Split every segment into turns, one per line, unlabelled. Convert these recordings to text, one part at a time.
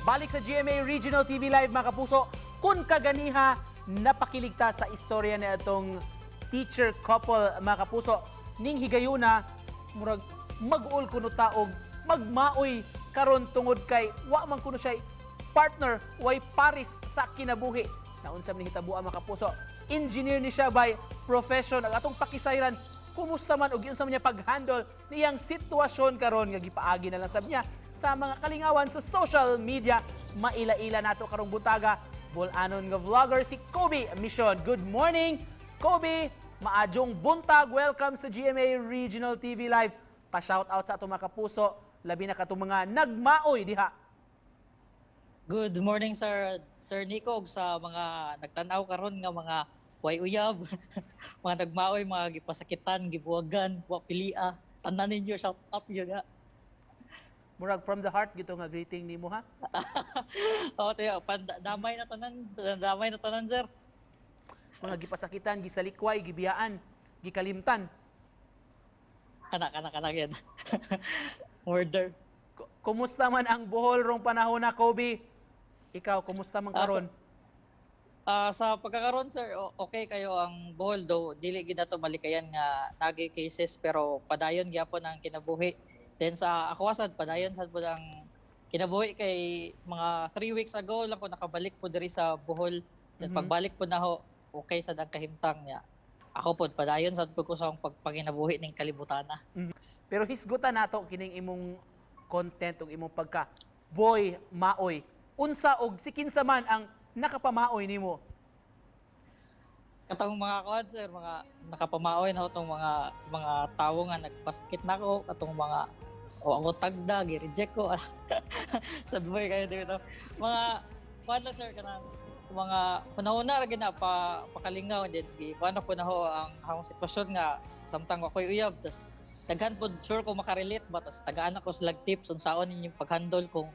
Balik sa GMA Regional TV Live, mga kapuso, kung kaganiha napakilig ta sa istorya na itong teacher couple, mga kapuso, ning higayuna murag mag-uol kuno ta og magmaoy karon tungod kay wa man kuno siya partner, way paris sa kinabuhi. Naunsa man ni hitabo, mga kapuso? Engineer ni siya by profession. Ang atong pakisayran, kumusta man og giunsa man niya pag-handle niyang sitwasyon karon nga gipaagi na lang sab niya sa mga kalingawan sa social media. Maila-ila nato karong buntaga, bol-anon nga vlogger, si Kobe Mission. Good morning, Kobe! Maayong buntag. Welcome sa GMA Regional TV Live. Pa-shout out sa atong mga kapuso, labi na katong mga nagmaoy diha.
Good morning, sir, Sir Nico, ug sa mga nagtan-aw karon nga mga way uyab, mga nagmaoy, mga gipasakitan, gibuwagan, wa pilia. Tanan ninyo, shout out yun nga.
Murag from the heart gito nga greeting nimo, ha.
Oh, tiyo, damay na tanan, damay na tanan, sir.
Mga gipasakitan, gisalikway, gibiyaan, gikalimtan.
Kana kana kana gyud. Murder.
Kumusta man ang Bohol rong panahon na, Kobe? Ikaw, kumusta man karon?
Sa pagkakaroon, sir, okay kayo ang Bohol, do dili gid nato malikayan nga nagi cases, pero padayon gyapon ang kinabuhi. Then sa ako sad, padayon sad pud ang kinabuhi kay mga 3 weeks ago lang ko nakabalik po diri sa Bohol. Then pagbalik po naho, okay sad ang kahimtang niya. Ako pod, padayon sad pud ko sa akong pagpanginabuhi ning kalibutana.
Pero hisgutan nato kining imong content ug imong pagka boy maoy. Unsa og si kinsa man ang nakapamaoy nimo?
Katong mga kuan, sir, mga nakapamaoy na tong mga tawo nga nagpasakit nako, katong mga o ako tagda, gi-reject ko. Sad boy kayo dito. Mga kuan lang, sir, kanang mga hunahuna ra gid na pa pakalingaw, then gi kuan na po na ho ang akong sitwasyon nga samtang ako'y uyab, tas daghan pod, sure ko makarelate ba, tas tagaan ako sila tips unsaon ninyong pag-handle kung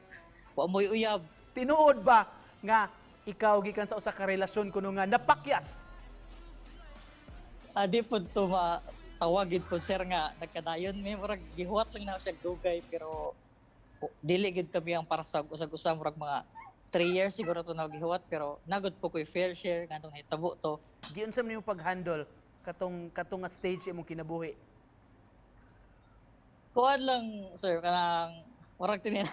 wa mo'y uyab.
Tinuod ba nga ikaw gikan sa usa ka relasyon kuno nga napakyas?
Adi pod to matawagid pod, sir, nga nagkadayon mi. Murag gihuwat lang na siya dugay, pero dili gid kami ang para sa usag-usa. Murag mga 3 years siguro to na gihuwat, pero nagod po ko'y fair share ngadtong nahitabo to.
Giunsa man imong pag-handle katong katong nga stage imong kinabuhi?
Kuan lang, sir, kanang murag tinina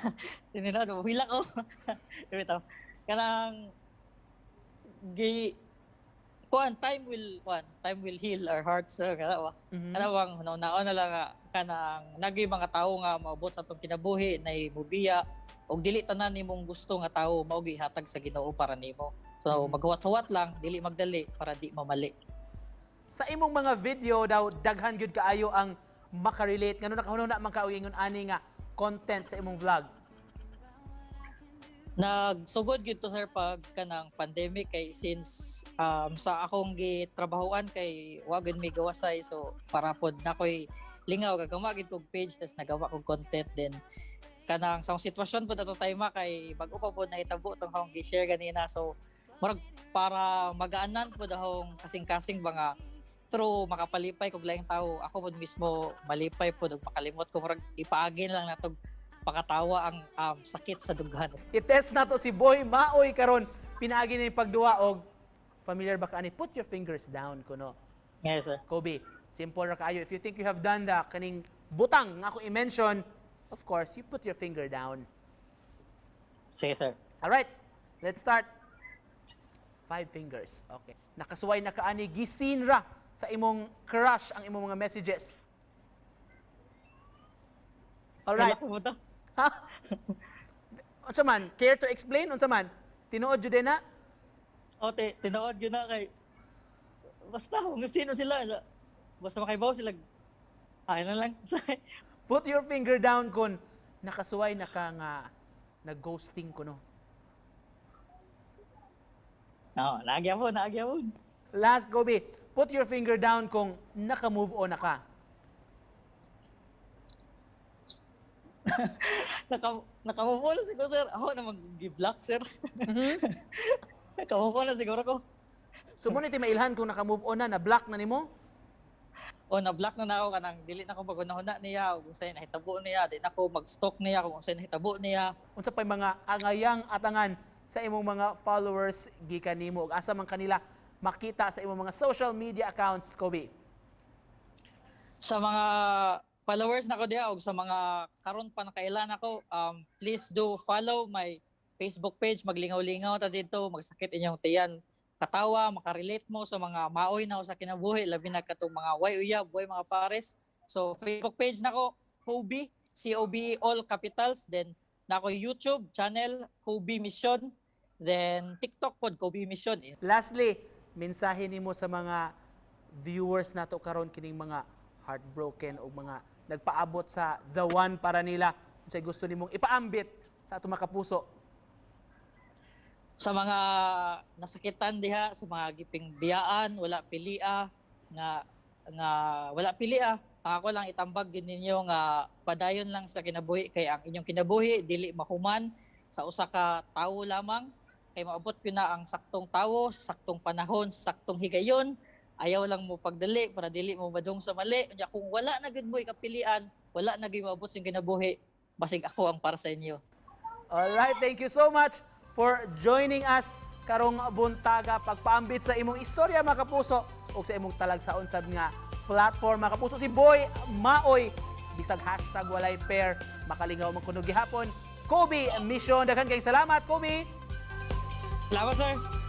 tinina hila ko bitaw, kanang gi kuan, time will heal our hearts, sir, kana ba? Kana bang hunaon na lang nga kanang nagi mga tawo nga maabot sa atong kinabuhi na mubiya, og dili tanan nimong gusto nga tawo mao gihatag sa Ginoo para nimo. So maghuwat-huwat lang, dili magdali para di mamali.
Sa imong mga video daw, daghan gyud kaayo ang makarelate. Ngano nakahunahuna man ka og ingon ani nga content sa imong vlog?
Nagsugod gyud to, sir, pag kanang pandemic, kay since sa akong gitrabahoan kay wa gyud mi gawasay, so para pod nakoy lingaw, gagawa gid kog page, tas nagawa kog content. Then kanang sa akong sitwasyon pod ato time kay bag-o pa pod nahitabo tong akong gi-share ganina, so murag para magaanan pod akong kasing-kasing ba nga through makapalipay kog laing tawo, ako pod mismo malipay pod ug makalimot ko. Murag ipaagi lang natog pakatawa ang sakit sa dughan.
I-test nato si Boy Maoy karon pinaagi ni pagduwa og familiar ba ka ani, put your fingers down kuno.
Yes, sir.
Kobe, simple ra kaayo. If you think you have done the kaning butang nga ako i-mention, of course, you put your finger down.
Sige, sir.
All right, let's start. Five fingers. Okay. Nakasuway na ka ani, gi-seen ra sa imong crush ang imong mga messages. All right.
Wala ko to.
Ha? Unsa man? Care to explain? Unsa man? Tinuod jud na?
O, tinuod yun na kay basta, kung sino sila, basta makaibaw sila. Ay na lang.
Put your finger down kung nakasuway na ka nga nag-ghosting kuno.
No, naagya po, naagya po.
Last, Kobe, put your finger down kung naka-move on na ka.
Naka-move on na siguro, sir. Ako na mag-block, sir. Naka-move on na siguro ko.
So mo ni mailhan kung naka-move on na, na-block na nimo?
O na-block na nako, kanang dili na ko maghuna-huna niya ug unsay nahitabo niya, di na ko mag-stalk niya kung unsay nahitabo niya.
Unsa pay mga angayang atangan sa imong mga followers gikan nimo ug asa man kanila makita sa imong mga social media accounts, Kobe?
Sa mga followers nako diha og sa mga karon pa nakailan ako, please do follow my Facebook page. Maglingaw-lingaw ta didto, magsakit inyong tiyan katawa, makarelate mo sa mga maoy na sa kinabuhi, labi na katong mga way uyab, way mga pares. So Facebook page nako, Kobe, C O B E, all capitals. Then nako YouTube channel, Kobe Mission, then TikTok pod, Kobe Mission.
Lastly, mensahe nimo sa mga viewers nato karon, kining mga heartbroken o mga nagpaabot sa the one para nila, unsay gusto nimong ipaambit sa atong mga kapuso?
Sa mga nasakitan diha, sa mga giping biyaan, wala pilia nga nga wala pilia, ang ako lang itambag gid ninyo nga padayon lang sa kinabuhi kay ang inyong kinabuhi dili mahuman sa usa ka tawo lamang, kay maabot gyud na ang saktong tawo sa saktong panahon, sa saktong higayon. Ayaw lang mo pagdali para dili mo madung sa mali. Unya kung wala na gid mo ikapilian, wala na gyud maabot sa inyong kinabuhi, basig ako ang para sa inyo.
Alright, thank you so much for joining us karong buntaga, pagpaambit sa imong istorya, mga kapuso, ug sa imong talagsaon sab nga platform, mga kapuso. Si Boy Maoy, bisag #WalayPair, makalingaw man kuno gihapon. Kobe Mission, daghan kay salamat, Kobe.
Salamat, sir.